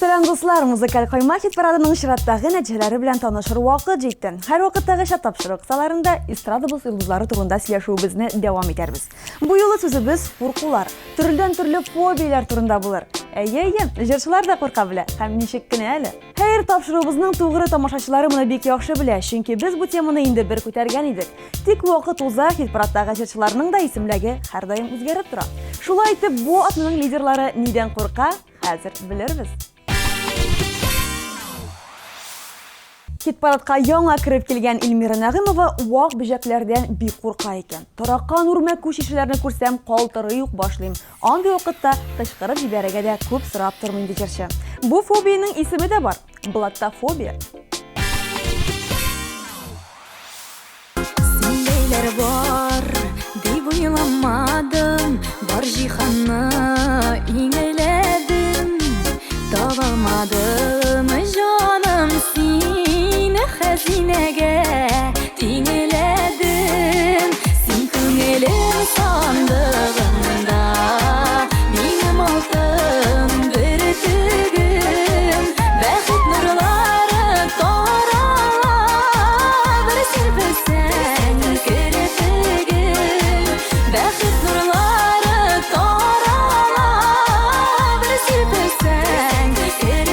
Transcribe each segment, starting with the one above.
Сәлам дуслар, музыкаль койма хит парадының чираттагы нәтиҗәләре белән танышыр вакыт җитте. Һәрвакыттагыча тапшыру кысаларында эстрадабыз йолдызлары турында сөйләшүебезне дәвам итәрбез. Бу юлы сүзебез куркулар, төрледән-төрле фобияләр турында булыр. Әйе, әйе, җырчылар да курка белә, һәм ничек кенә әле. Хәер, тапшыруыбызның тугры тамашачылары моны бик яхшы белә, чөнки без бу теманы инде бер күтәргән идек. Тик вакыт уза, хит-парадтагы җырчыларның да исемлеге һәрдаим үзгәреп тора. Шулай итеп, бу атнаның лидерлары нидән курка, хәзер белербез. Хит-парадка яңа кереп килгән Эльмира Нәгыймова вак бөҗәкләрдән бик курка икән. Таракан, үрмәкүч ишеләрне күрсәм, калтырый ук башлыйм. Андый вакытта кычкырып җибәрергә дә күп сорап тормыйм, ди җырчы. Бу фобиянең исеме дә бар, блаттофобия. Синдәйләр бар дип уйламадым, бар җиһанны иңеләдем, табалмадым җаным сине хәзинәгә тиңеләдем. Син күңелем сандыгында, минем алтын бөртегем, бәхет нурлары тарала, бер сирпесәң керфеген. Бәхет нурлары тарала, бер сирпесәң керфеген.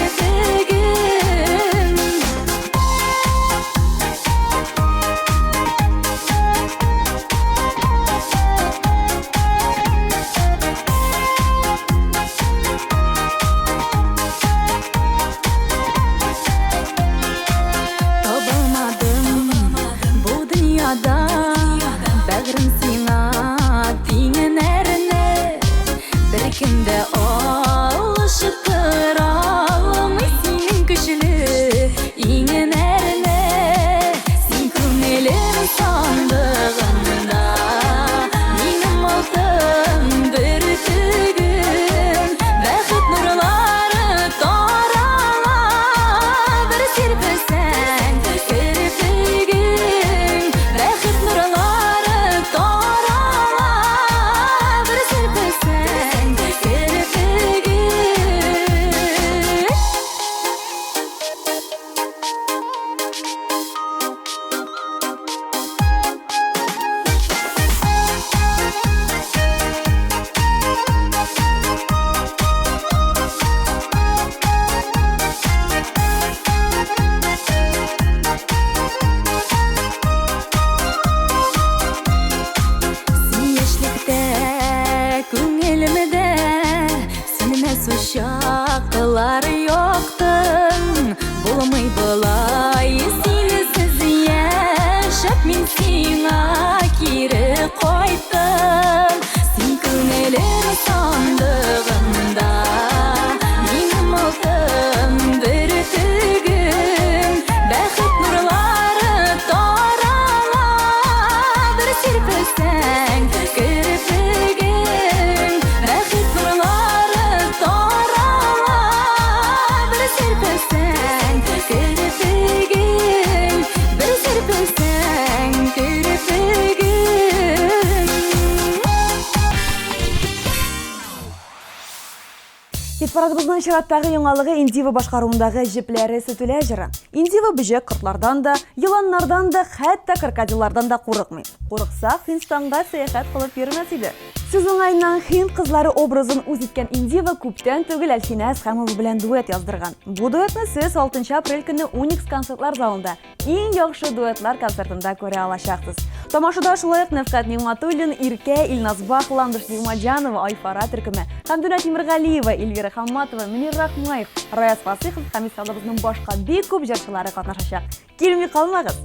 Табылмадым бу дөньяда бәгърем сиңа тиңнәрне беркем дә алыштыра алмый синең көчле иңнәрне. Син күңелем сандыгында минем алтын бөртегем, бәхет нурлары тарала, бер сирпесәң керфегең. Бәхет нурлары тарала, бер сирпесәң керфегең. Син яшьлектә күңелемдә Сүнмәс учаклар яктың, Булмый болай синсез яшәп, Мин сиңа кире кайттым. Син күңелем сандыгында, Минем алтын бөртегем, Бәхет нурлары тарала, Бер сирпесәң керфегең. Бәхет нурлары тарала, Бер сирпесәң керфегең, Бер сирпесәң керфегең. Хит-парадыбызның чираттагы яңалыгы Индива башкаруындагы Җепләре сүтелә җыры. Индива бөҗәк кортлардан да, еланнардан да, хәтта крокодиллардан да курыкмый. Курыкса, Һиндстанга сәяхәт кылып йөрмәс иде. Сүз уңаеннан, һинд кызлары образын үз иткән Индива күптән түгел Әлфинә Әсхәмова белән дуэт яздырган. Бу дуэтны сез 6 апрель көнне Уникс концертлар залында Иң яхшы дуэтлар концертында күрә алачаксыз. Тамашада шулай ук Нәфкать Нигъматуллин, Иркә, Илназ Бах, Ландыш Нигъматҗанова, Айфара төркеме, Хәмдүнә Тимергалиева, Эльвира Хамматова, Мөнир Рахмаев, Раяз Фасыйхов һәм эстрадабызның башка бик күп җырчылары катнашачак. Килми калмагыз!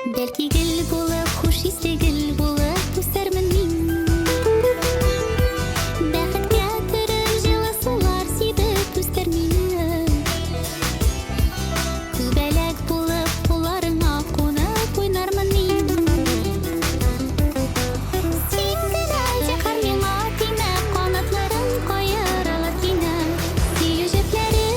Бәлки гөл булып, хуш исле гөл булып үсәрмен мин. Бәхеткә төреп, җылы сулар сибеп үстер мине. Күбәләк булып, кулларыңа кунып уйнармын мин. Син генә, зинһар, миңа тимә, канатларың каерылыр кинәт. Сөю җепләре.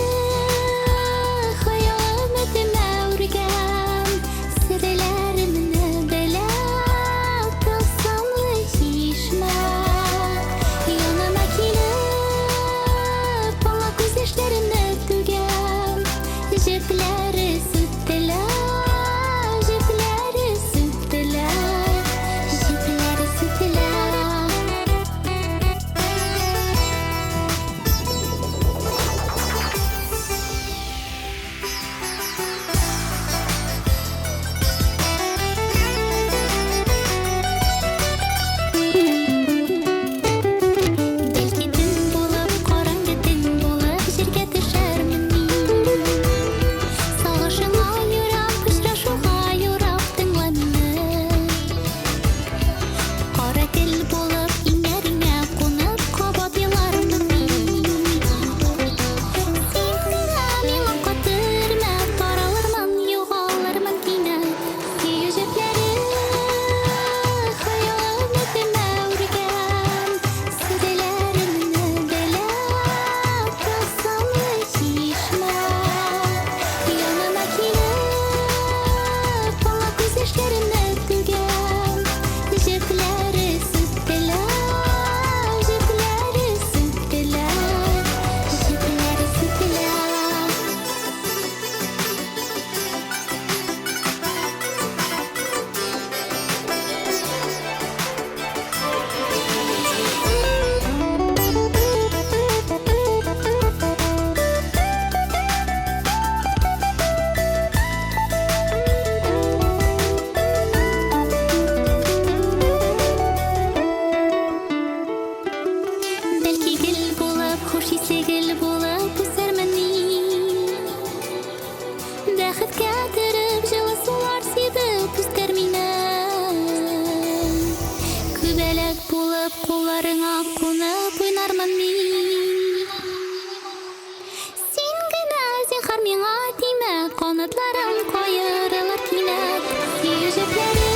Канатларым каерылыр кинәт. Сөю җепләре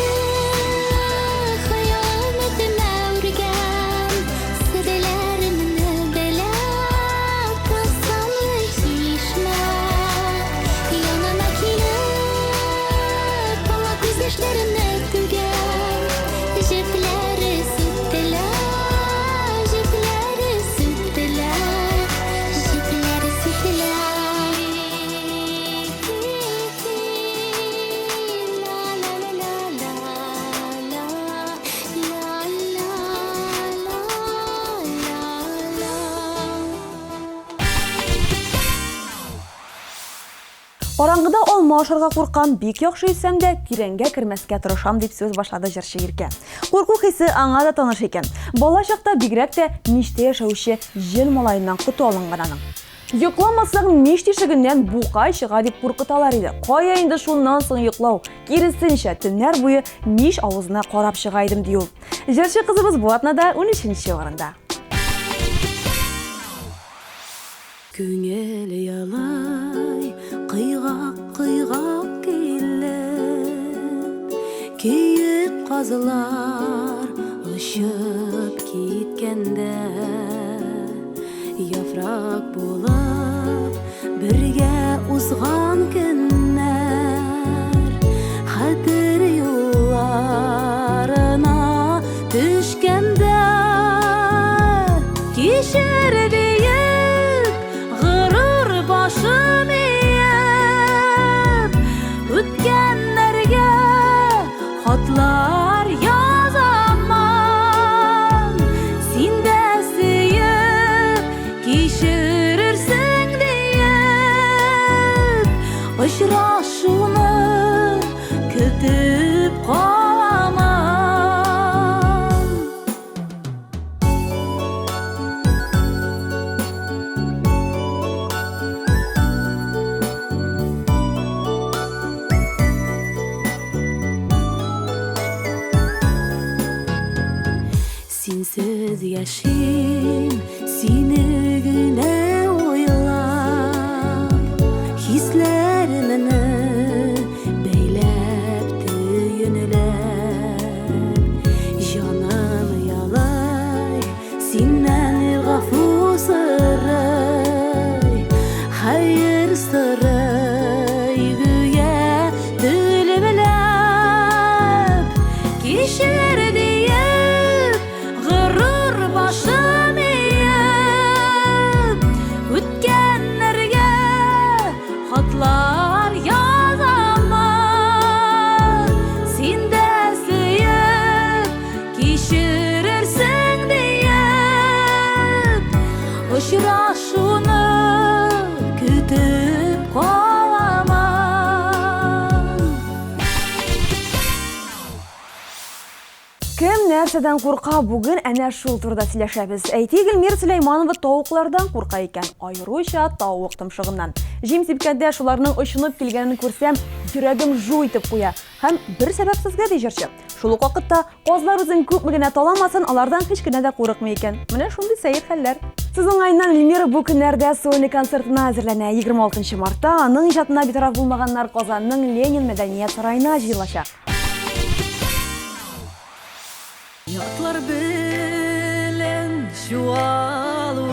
хыял өметемә үргән. Серләремне белә тылсымлы чишмә. Янына килеп, аңа күз яшьләремне түгәм. Җепләре сүтелә, җепләре сүтелә, җепләре сүтелә. Караңгыда алма ашарга куркам, бик яхшы йөзсәм дә, тирәнгә кермәскә тырышам, дип сүз башлады җырчы Иркә. Курку хисе аңа да таныш икән. Бала чакта бигрәк тә мичтә яшәүче җен малаеннан коты алынган аның. Йокламасаң, мич тишегеннән букай чыга дип куркыталар иде. Кая инде шуннан соң йоклау? Киресенчә, төннәр буе мич авызына карап чыга идем, ди ул. Җырчы кызыбыз бу атнада унөченче урында. Күңел елый, кыйгак-кыйгак килеп, Киек казлар очып киткәндә, Яфрак булып бергә узган көннәр Хәтер юлларына төшкәндә, Кичер диеп, горур башым иеп, Үткәннәргә хатлар язаман. Син дә сөеп кичерерсең диеп, Очрашуны көтеп каламын. Синсез яшим, сине генә уйлап, Хисләремне бәйләп, төенләп. Җаным ялай, синнән гафу сорый, Хәер сорый, гүя телемләп. Кичер диеп, горур башым иеп, Үткәннәргә хатлар язаман. Син дә сөеп кичерерсең диеп, Очрашуны көтеп каламан. Кем нәрсәдән курка, бүген әнә шул турыда сөйләшәбез. Әйтик, Эльмира Сөләйманова тавыклардан курка икән, аеруча тавык томшыгыннан. Җим сипкәндә шуларның очынып килгәнен күрсәм, йөрәгем жу итеп куя. Һәм бер сәбәпсезгә, ди җырчы. Шул ук вакытта казлар үзен күпме генә таламасын, алардан һич кенә дә курыкмый икән. Менә шундый сәер хәлләр. Сүз уңаеннан, Эльмира бу көннәрдә сольный концертына әзерләнә. 26 мартта аның иҗатына битараф булмаганнар Казанның Ленин мәдәният сараена җыелачак. Ятлар белән чуалуым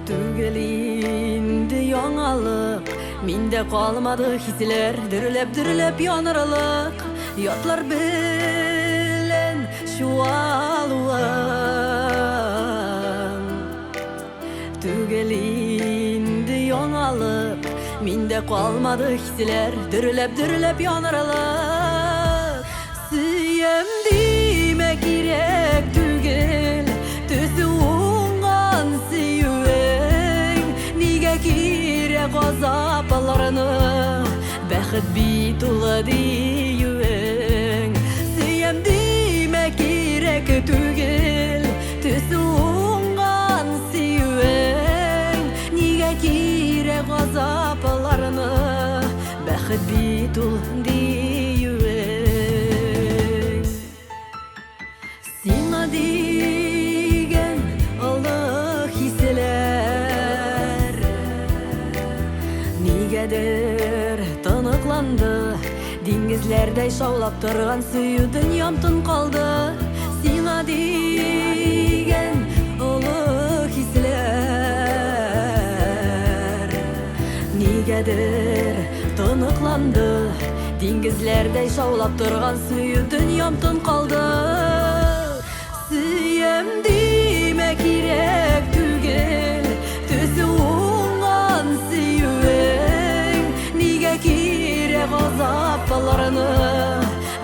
Түгел инде яңалык, Миндә калмады хисләр Дөрләп-дөрләп янырлык. Ятлар белән чуалуым Түгел инде яңалык, Миндә калмады хисләр Дөрләп-дөрләп янырлык. Сөям димә, кирәк түгел, Төсе уңган сөюең. Нигә кирәк газапларны, Бәхет бит ул диюең. Сөям димә, кирәк түгел, Төсе уңган сөюең. Нигә кирәк газапларны, Бәхет бит ул диюең. Сиңа дигән олы хисләр Нигәдер тоныкланды Диңгезләрдәй шаулап торган сөю дөньям тын калды Сиңа дигән олы хисләр Нигәдер тоныкланды Диңгезләрдәй шаулап торган сөю дөньям тын калды Сөям димә кирәк түгел Төсе уңган сөюең Нигә кирәк газапларны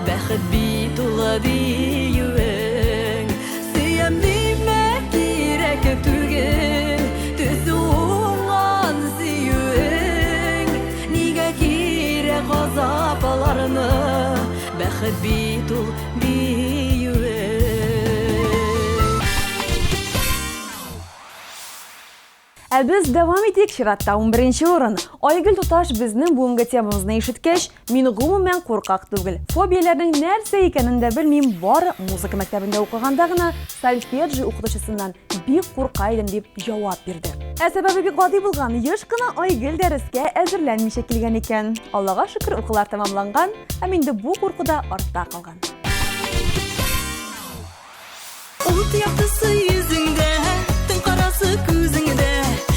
Бәхет бит улы диюең Сөям димә кирәк түгел Төсе уңган сөюең Нигә кирәк газапларны Бәхет бит ул диюең. Ә без дәвам итик, чиратта 11 урын. Айгөл туташ безнең бүгенге темабызны ишеткәч, мин гомумән куркак түгел. Фобияләрнең нәрсә икәнен дә белмим, бары музыка мәктәбендә укыганда гына сольфеджио укытучысыннан бик курка идем дип җавап бирде. Ә сәбәбе бик гади булган, еш кына Айгөл дәрескә әзерләнмичә килгән икән. Аллага шөкер, укулар тәмамланган, һәм инде бу курку да артта калган. Ут яктысы йөзеңдә, төн карасы күзеңдә.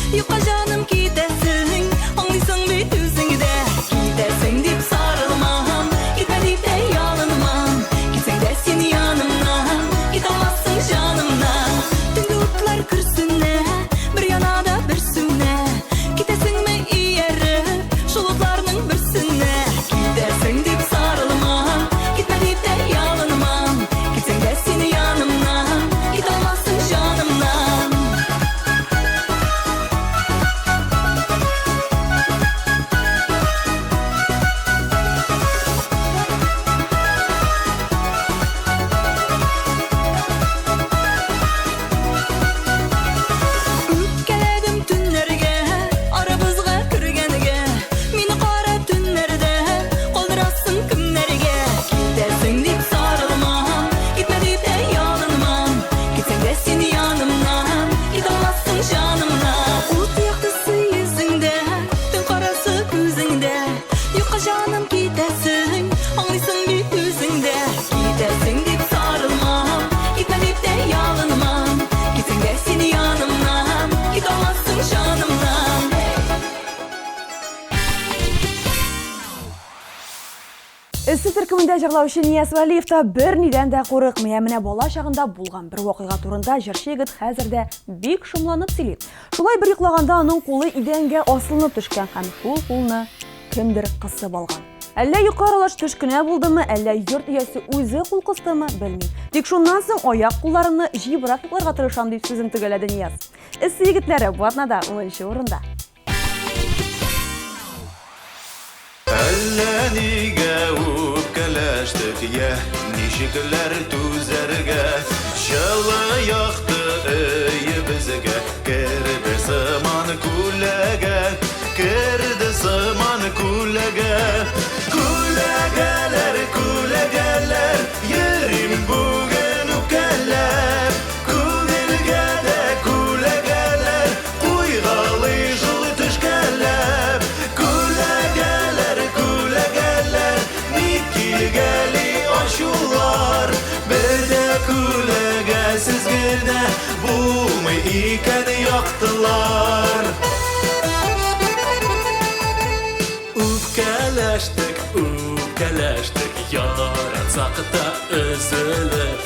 Юкка җаным китәсең, аңлыйсың бит үзең дә. Китәсең дип сарылмам, китмә дип тә ялынмам. Китсәң дә син янымнан, китә алмассың җанымнан. Төнге утлар көрсенә, бер яна да бер сүнә. Китәсеңме ияреп, шул утларның берсенә. Китәсең дип сарылмам, китмә дип тә ялынмам. Китсәң дә син янымнан, китә алмассың җанымнан. Үпкәләдем төннәргә, арабызга кергәнгә. Мине кара төннәрдә калдырасың кемнәргә? Китәсең дип сарылмам, китмә дип тә ялынмам. Китсәң дә син янымнан, китә алмассың җанымнан. Ут яктысы йөзеңдә, төн карасы күзеңдә. Юкка җаным китәсең, аңлыйсың бит үзең дә. Китәсең дип сарылмам, китмә дип тә ялынмам. Китсәң дә син янымнан, китә алмассың җанымнан. Эссе төркемендә җырлаучы Нияз Вәлиев та бернидән дә курыкмый. Ә менә бала чагында булган бер вакыйга турында җырчы егет хәзер дә бик шомланып сөйли. Шулай бер йоклаганда аның кулы идәнгә асылынып төшкән һәм шул кулны кемдер кысып алган. Әллә йокы аралаш төш кенә булдымы, әллә йорт иясе үзе кул кыстымы, белмим. Тик шуннан соң аяк кулларымны җыебрак йокларга тырышам, дип сүзен төгәлләде Нияз. Эссе егетләре бу атнада унынчы урында. Әллә нигә үпкәләштек, я, ничекләр түзәргә? Җылы якты өебезгә керде сыман күләгә, керде сыман күләгә. Күләгәләр, күләгәләр, йөрим бүген үпкәләп. Күңелгә дә күләгәләр, куйгалый шул төшкәләп. Күләгәләр, күләгәләр, ник килгәли ачулар? Бер дә күләгәсез генә булмый икән яктылар. Үпкәләштек, үпкәләштек, яратсак та өзелеп.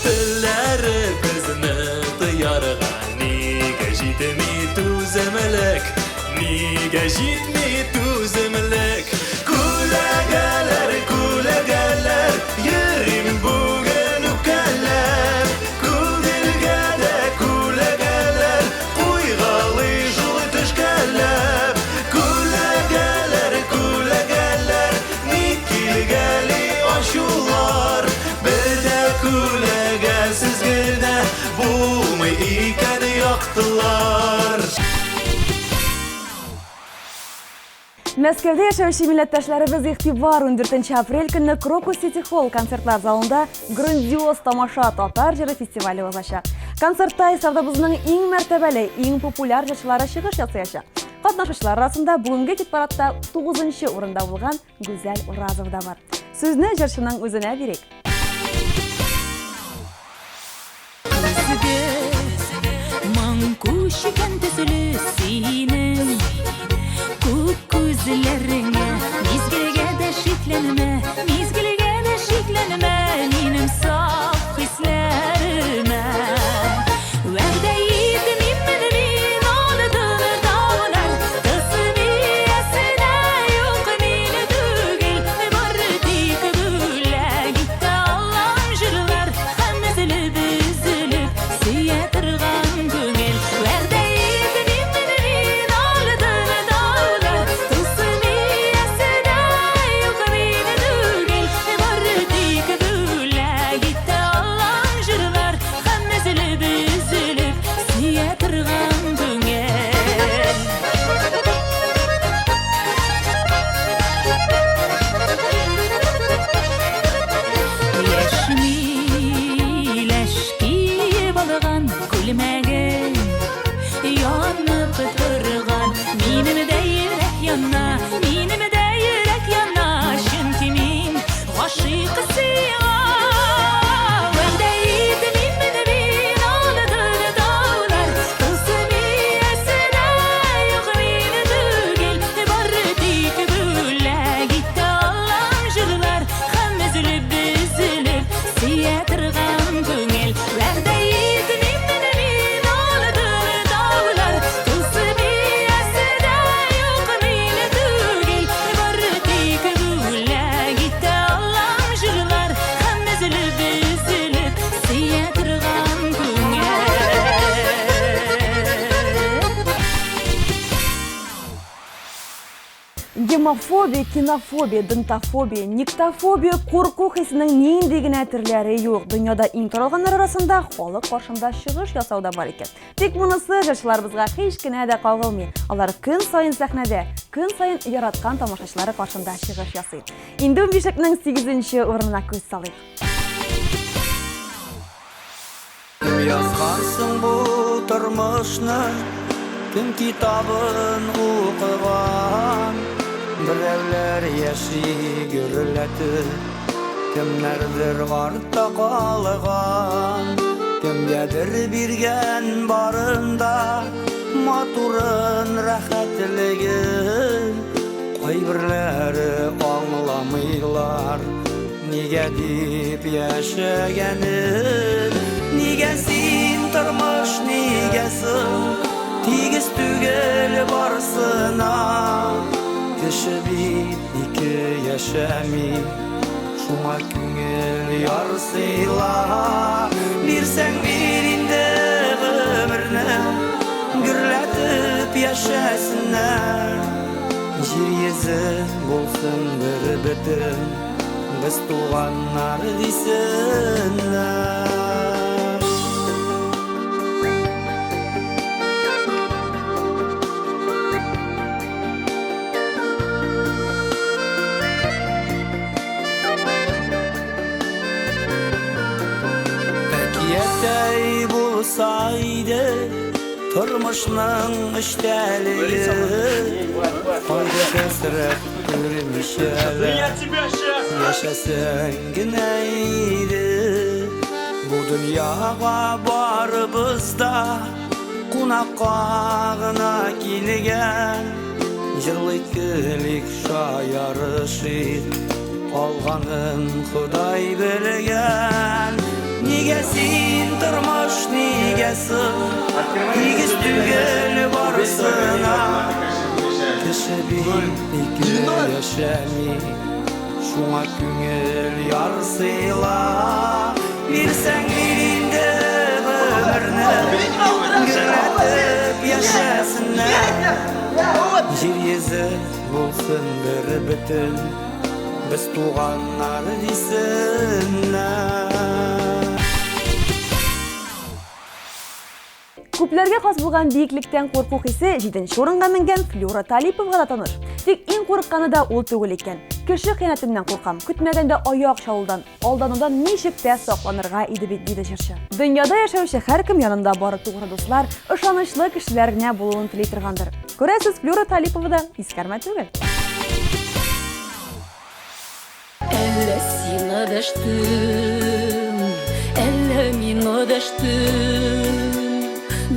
Телләре безне тыярга нигә җитми түземлек? Нигә җитми түземлек? Күләгәләр, күләгәләр, йөрим бүген үпкәләп. Күңелгә дә күләгәләр, куйгалый шул төшкәләп. Күләгәләр, күләгәләр, ник килгәли ачулар? Бер дә күләгәсез генә булмый икән яктылар. Мәскәүдә яшәүче милләттәшләребез игътибар 14 апрель көнне Крокус Сити Холл концертлар залында грандиоз тамаша татар җыры фестивале узачак. Концертта эстрадабызның иң мәртәбәле, иң популяр җырчылары чыгыш ясаячак. Катнашучылар арасында бүгенге хит-парадта тугызынчы урында булган Гүзәл Уразова да бар. Сүзне җырчының үзенә бирик. Моң күчкән төсле синең Күк күзләреңә Мизгелгә дә шикләнмә Мизгелгә дә шикләнмә Минем саф хисләремә Вәгъдә итмиммен мин алдын таулар Тылсым иясенә юк мин түгел Бары тик бүләк итә алам җырлар Һәм өзелеп өзелеп сөя торган күңел Вәгъдә итмиммен мин алдын таулар Тылсым иясенә юк мин түгел Бары тик бүләк итә алам җырлар Һәм өзелеп өзелеп сөя торган күңел Яшь миләш киеп алган күлмәген Янып торган минем дә йөрәк яна, минем дә йөрәк яна, чөнки мин гашыйк сиңа. Вәгъдә итмим мин алдын таулар, тылсым иясенә юк мин түгел, бары тик бүләк итә алам җырлар һәм өзелеп өзелеп сөя торган күңел. Вәгъдә итмим мин алдын таулар, тылсым иясенә юк мин түгел, бары тик бүләк итә алам җырлар һәм өзелеп өзелеп сөя торган күңел. Гемофобия, кинофобия, дентофобия, никтофобия, курку хисенең нинди генә төрләре юк. Дөньяда иң таралганнар арасында халык каршында чыгыш ясау да бар икән. Тик монысы җырчыларыбызга һич кенә дә кагылмый. Алар көн саен сәхнәдә, көн саен яраткан тамашачылары каршында чыгыш ясый. Инде унбишлекнең сигезенче урынына күз салыйк. Кем язган соң бу тормышны, кем китабын укыган? Берәүләр яши гөрләтеп, кемнәрдер артта калган. Кемгәдер биргән барын да, матурын, рәхәтлеген. Кайберләре аңламыйлар, нигә дип яшәгәнен. Нигә син тормыш, нигә соң тигез түгел барысына? Кеше бит ике яшәми, шуңа күңел ярсыйла. Бирсәң бир инде гомерне, гөрләтеп яшәсеннәр. Җир йөзе булсын бер бөтен, без туганнар дисеннәр. Әкияттәй булса иде тормышның эчтәлеге, кайгы-хәсрәт күрмичә яшәсәң генә иде. Бу дөньяга барыбыз да кунакка гына килгән. Җырлыйк, көлик, шаярышыйк, калганын Ходай белгән. Нигә син тормыш, нигә соң тигез түгел барысына? Кеше бит ике яшәми, шуңа күңел ярсыйла. Бирсәң бир инде гомерне, гөрләтеп яшәсеннәр. Җир йөзе булсын бер бөтен, без туганнар дисеннәр. Күпләргә хас булган биеклектән курку хисе җиденче урынга менгән Флюра Талиповага да таныш. Тик иң курыкканы да ул түгел икән. Кеше хыянәтеннән куркам, көтмәгәндә аяк чалудан, алданудан ничек тә сакланырга иде бит, диде җырчы. Дөньяда яшәүче һәркем янында бары тугры дуслар, ышанычлы кешеләр генә булуын тели торгандыр. Күрәсез, Флюра Талипова да искәрмә түгел. Әллә сиңа дәштем, әллә миңа дәштем,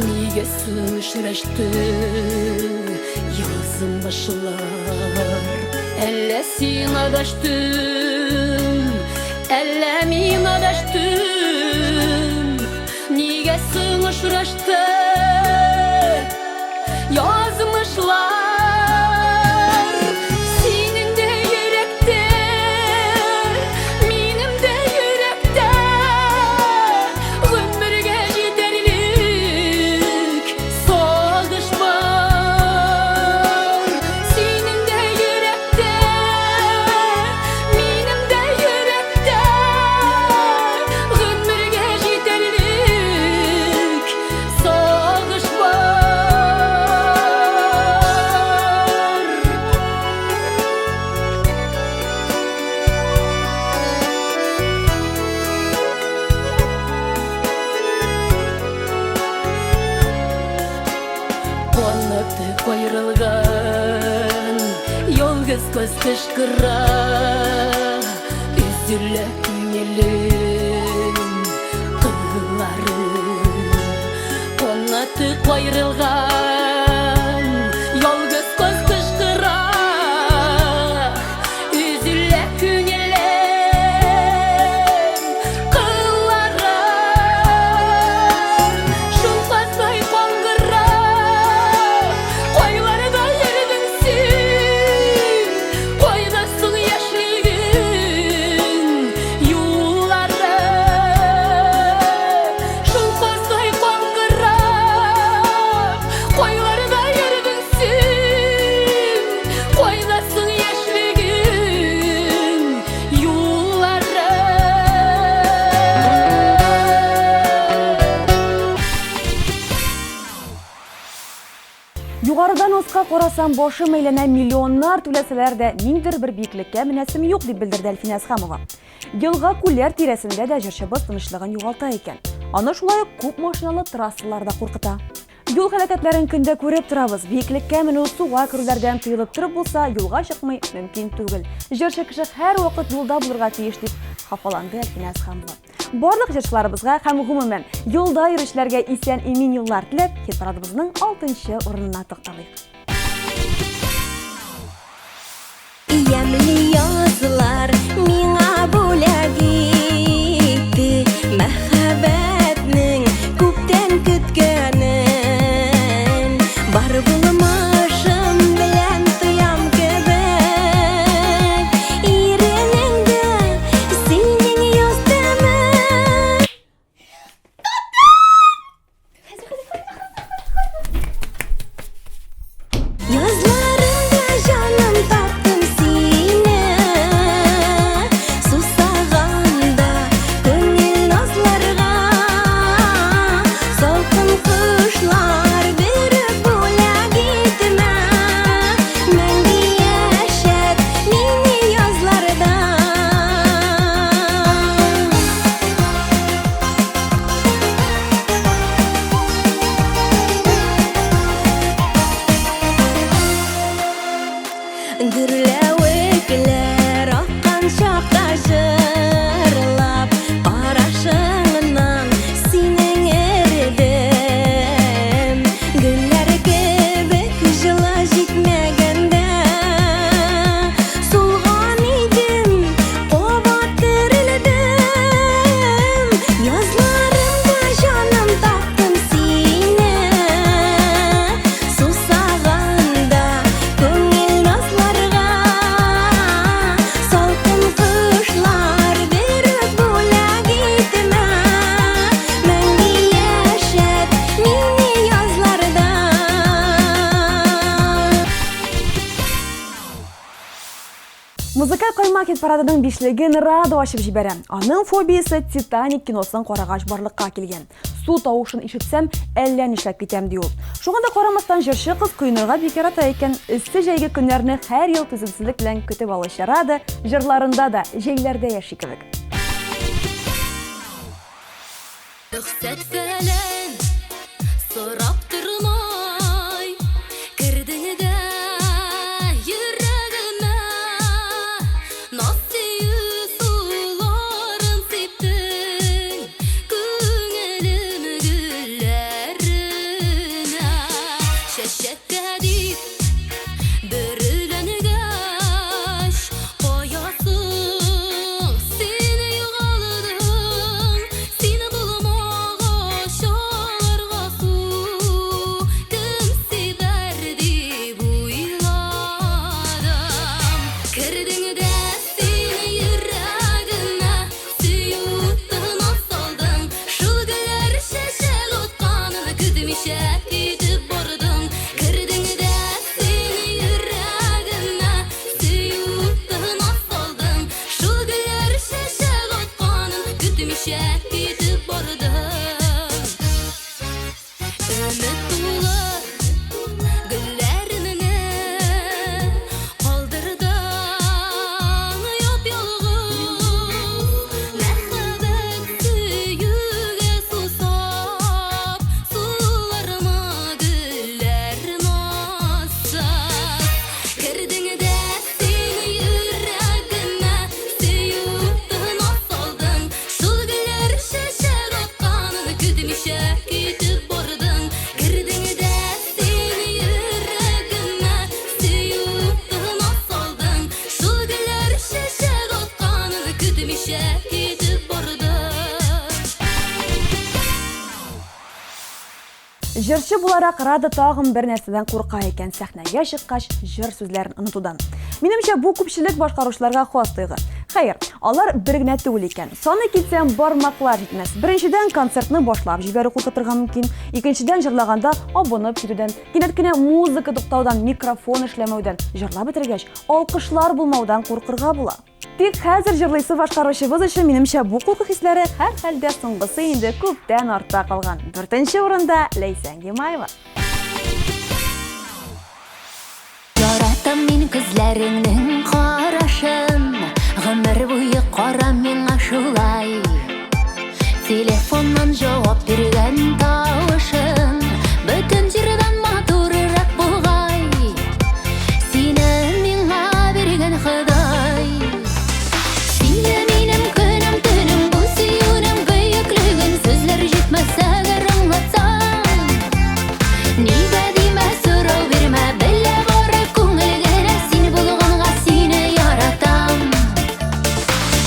нигә соң очрашты язмышлар? Әллә сиңа дәштем, әллә миңа дәштем, нигә соң очрашты Язмышлар синең дә йөрәктә, минем дә йөрәктә, гомергә җитәрлек сагыш бар. Синең дә йөрәктә, минем дә йөрәктә, гомергә җитәрлек Сагыш бар. Канаты каерылган ялгыз кыз кычкыра, Өзелә күңелем кыллары. Канаты каерылган ялгыз кыз кычкыра, Өзелә күңелем кыллары. Шул кыздай каңгыра, кайларда йөрдең син? Кайда соң яшьлегең юллары? Шул кыздай каңгыра, кайларда йөрдең син? Кайда соң яшьлегең юллары? Югарыдан аска карасам, башым әйләнә, миллионнар түләсәләр дә, ниндидер бер биеклеккә менәсем юк, дип белдерде Әлфинә Әсхәмова. Елга күлләр тирәсендә дә җырчыбыз тынычлыгын югалта икән. Аны шулай ук күп машиналы трассалар да куркыта. Юл һәлакәтләрен көндә күреп торабыз. Биеклеккә менү, суга керүләрдән тыелып торып булса, юлга чыкмый мөмкин түгел. Җырчы кеше һәрвакыт юлда булырга тиеш, дип хафаланды Әлфинә Әсхәмова. Барлык җырчыларыбызга һәм гомумән юлда йөрүчеләргә исән-имин юллар теләп, хит-парадыбызның алтынчы урынына тукталыйк. Ямьле язлар миңа бүләк итте Мәхәббәтнең күптән көткәнен. Бар булмышым белән тоям кебек Иренеңдә синең яз тәме. Язларымда җаным таптым сине, Сусаганда күңел назларга, Салкын кышлар биреп бүләк итмә, Мәңге яшәт мине язларда. Гөрләвекләр аккан чакта җырлап, Карашыңнан синең эредем. Гөлләр кебек җылы җитмәгәндә, Сулган идем, кабат терелдем. Язларымда җаным таптым сине, Сусаганда күңел назларга, Салкын кышлар берүк бүләк итмә, Мәңге яшәт мине язларда. Музыкаль каймак хит-парадының бишлеген Радо ачып җибәрә. Аның фобиясе Титаник киносын карагач барлыкка килгән. Су тавышын ишетсәм, әллә нишләп китәм, ди ул. Шуңа да карамастан, җырчы кыз коенырга бик ярата икән. Эссе җәйге көннәрне һәр ел түземсезлек белән көтеп алучы Рада җырларында да җәйләрдә яши кебек. Рөхсәт фәлән сорап тормай кердең. Чәчәккә дип бөреләнгәч, кая соң син югалдың? Син булмагач аларга су кем сибәр дип уйладым. Кердең дә син йөрәгемә, сөю утына салдың. Шул гөлләр чәчәк атканын көтмичә китеп бардың. Кердең дә син йөрәгемә, сөю утына салдың. Шул гөлләр чәчәк атканын көтмичә китеп бардың. Өмет тулы гөлләремне калдырдың яп-ялгыз. Мәхәббәт сөюгә сусап, суларма гөлләр назсыз. Кердең дә син йөрәгемә, сөю утына салдың. Шул гөлләр чәчәк атканын көтмичә китеп бардың. Кердең дә син йөрәгемә, сөю утына салдың. Шул гөлләр чәчәк атканын көтмичә китеп бардың. Җырчы буларак Рада тагын бер нәрсәдән курка икән, сәхнәгә чыккач җыр сүзләрен онытудан. Минемчә, бу күпчелек башкаручыларга хас тойгы. Хәер, алар бер генә түгел икән. Саный китсәң, бармаклар җитмәс. Беренчедән, концертны башлап җибәрү куркытырга мөмкин. Икенчедән, җырлаганда абынып китүдән, кинәт кенә музыка туктаудан, микрофон эшләмәүдән, җырлап бетергәч, алкышлар булмаудан куркырга була. Тик хәзер җырлыйсы башкаручыбыз өчен, минемчә, бу курку хисләре һәрхәлдә соңгысы инде күптән артта калган. Дүртенче урында Ләйсән Гимаева. Яратам мин күзләреңнең карашын, Гомер буе кара миңа шулай. Телефоннан җавап биргән тавышың Бөтен җырдан матуррак бугай. Сине миңа биргән Ходай. Сине минем көнем, төнем, бу сөюнең бөеклеген сүзләр җитмәс әгәр аңлатсам. Нигә димә, сорау бирмә, белә бары күңел генә, син булганга сине яратам.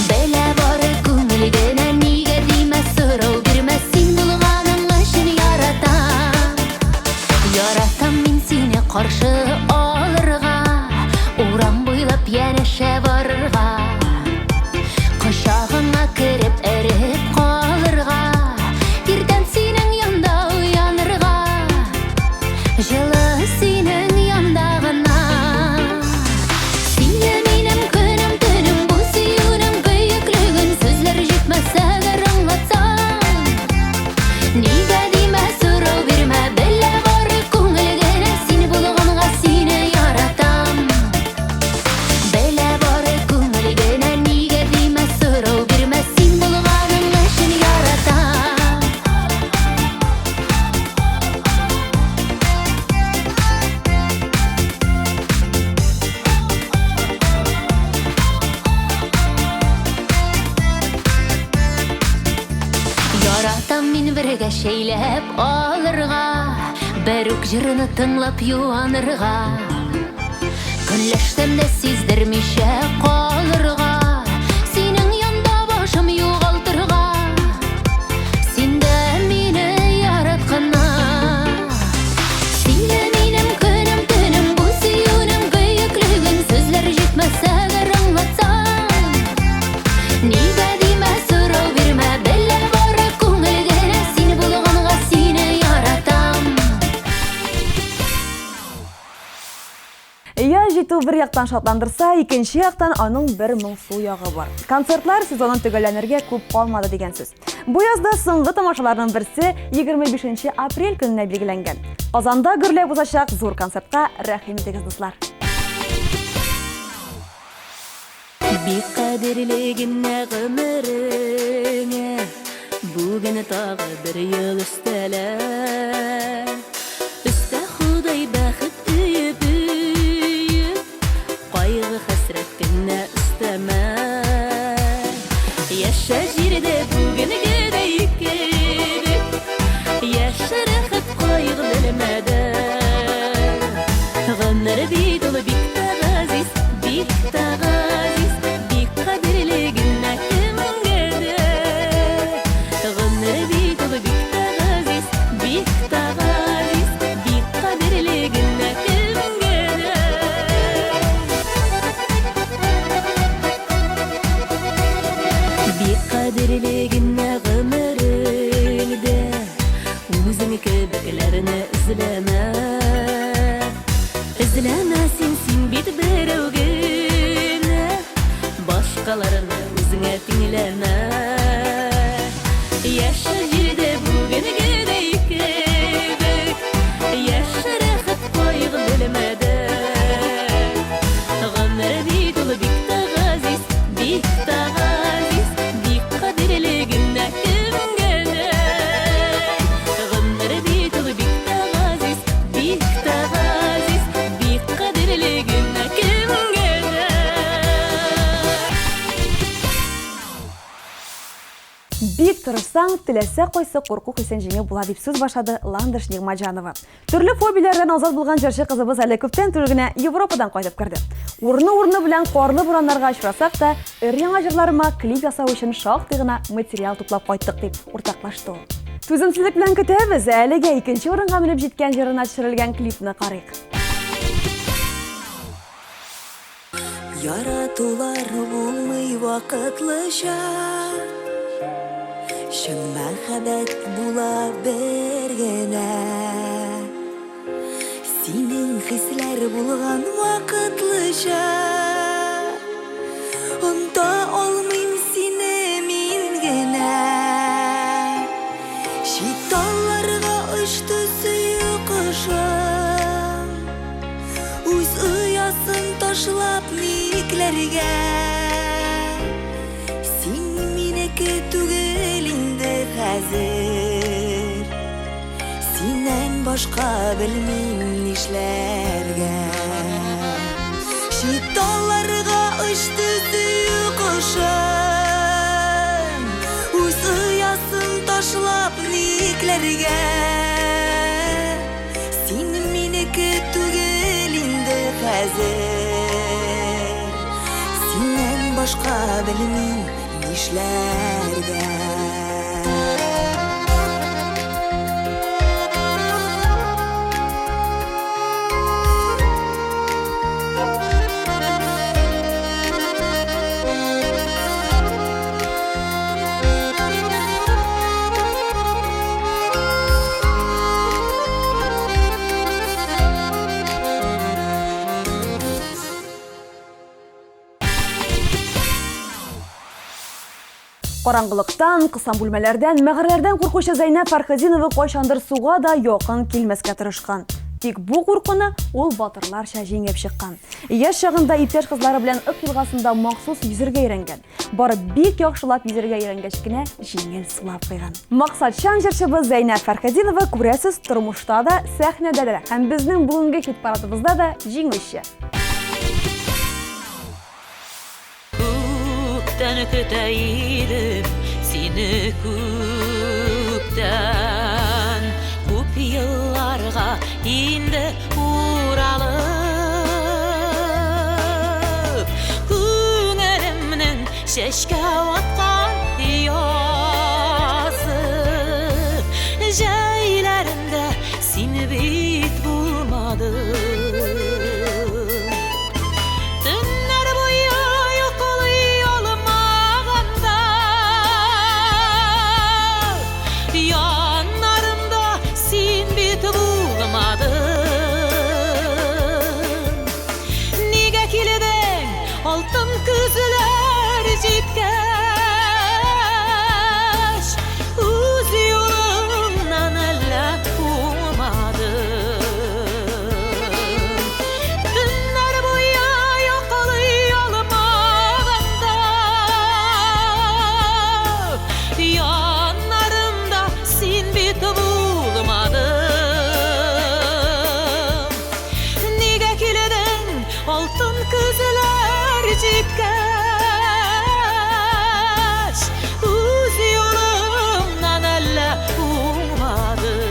Белә бары күңел генә, нигә димә, сорау бирмә, син булганың өчен яратам. Яратам мин сине каршы алырга, урам буйлап янәшә барырга, кочагыңа кереп эреп калырга, иртән синең янда уянырга, җылы синең янда гына. Сине минем көнем, төнем, бу сөюнең бөеклеген сүзләр җитмәс әгәр аңлатсам. Нигә димә, сорау бирмә, белә бары күңел генә, син булганга сине яратам. Белә бары күңел генә, нигә димә, сорау бирмә, син булганың өчен яратам. Яратам мин бергә чәйләп алырга, бер үк җырны тыңлап юанырга, көнләшсәм дә сиздермичә калырга, синең янда башым югалтырга, син дә мине яратканга. Сине минем көнем, төнем, бу сөюнең бөеклеген сүзләр җитмәс әгәр аңлатсам. Нигә димә, сорау бирмә, белә бары күңел генә, син булганга сине яратам. Яз җитү бер яктан шатландырса, икенче яктан аның бер моңсу ягы бар. Концертлар сезонын төгәлләнергә күп калмады дигән сүз. Бу язда соңгы тамашаларның берсе 25 апрель көненә билгеләнгән. Казанда гөрләп узачак зур концертка рәхим итегез, дуслар. Бик кадерле генә гомереңә Бүген тагы бер ел өстәлә. Өстә Ходай бәхет өеп өеп, Кайгы хәсрәт кенә өстәмә. Яшә җирдә бүгенгедәй кебек, Яшә рәхәт кайгы белмәдән. Эзләмә син, син бит берәү генә, Башкаларны үзеңә тиңләмә. Яшә җирдә бүгенгедәй кебек, Яшә рәхәт кайгы белмәдән. Гомер бит ул бик тә газиз, бик тә газиз, Бик кадерле генә кемгә дә. Гомер бит ул бик тә газиз, бик тә газиз, Бик кадерле генә кемгә дә. Бик тырышсаң, теләсә кайсы курку хисен җиңеп була, дип сүз башлады Ландыш Нигъмәтҗанова. Төрле фобияләрдән азат булган җырчы кызыбыз әле күптән түгел генә Европадан кайтып керде. Урыны-урыны белән карлы бураннарга очрасак та, өр-яңа җырларыма клип ясау өчен шактый гына материал туплап кайттык, дип уртаклашты ул. Түземсезлек белән көтәбез, әлегә икенче урынга менеп җиткән җырына төшерелгән клипны карыйк. Яратулар булмый вакытлыча, Чын мәхәббәт була бер генә. Синең хисләр булган вакытлыча, Оныта алмыйм сине мин генә. Чит талларга очты сөю кошым. Үз оясын ташлап никләргә? Син минеке түгел инде хәзер. Синнән башка белмим нишләргә. Чит талларга очты сөю кошым. Үз оясын ташлап никләргә? Син минеке түгел инде хәзер. Синнән башка белмим нишләргә. Караңгылыктан, кысан бүлмәләрдән, мәгарәләрдән куркучы Зәйнәб Фәрхетдинова кайчандыр суга да якын килмәскә тырышкан. Тик бу куркуны ул батырларча җиңеп чыккан. Яшь чагында иптәш кызлары белән Ык елгасында махсус йөзергә өйрәнгән. Бары бик яхшылап йөзәргә өйрәнгәч кенә җиңел сулап куйган. Максатчан җырчыбыз Зәйнәб Фәрхетдинова, күрәсез, тормышта да, сәхнәдә дә һәм безнең бүгенге хит-парадыбызда да җиңүче. Күптән көтә идем сине күптән. Күп елларга инде уралып, Күңелемнең чәчкә аткан язы. Җәйләрендә син бит булмадың. Төннәр буе йоклый алмаганда, Яннарымда син бит булмадың. Нигә килдең, алтын көзләр җиткәч, Үз юлыңнан әллә уңмадың? Төннәр буе йоклый алмаганда, Яннарымда син бит булмадың. Нигә килдең, алтын көзләр җиткәч, Үз юлыңнан әллә уңмадың?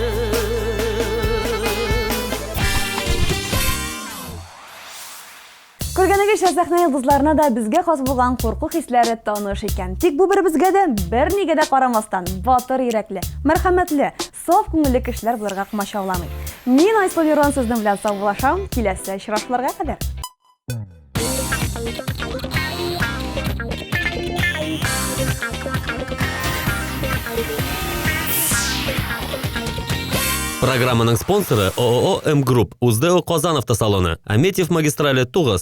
Күргәнегезчә, сәхнә йолдызларына да безгә хас булган курку хисләре таныш икән. Тик бу беребезгә дә бернигә дә карамастан, батыр йөрәкле, мәрхәмәтле, саф күңелле кешеләр булырга комачауламый. Мин Айсылу Лерон сезнең белән саубуллашам, киләсе очрашуларга кадәр. Программаның спонсоры ООО М-Групп, УЗДЭО Казан автосалоны, Аметьев магистрале 9.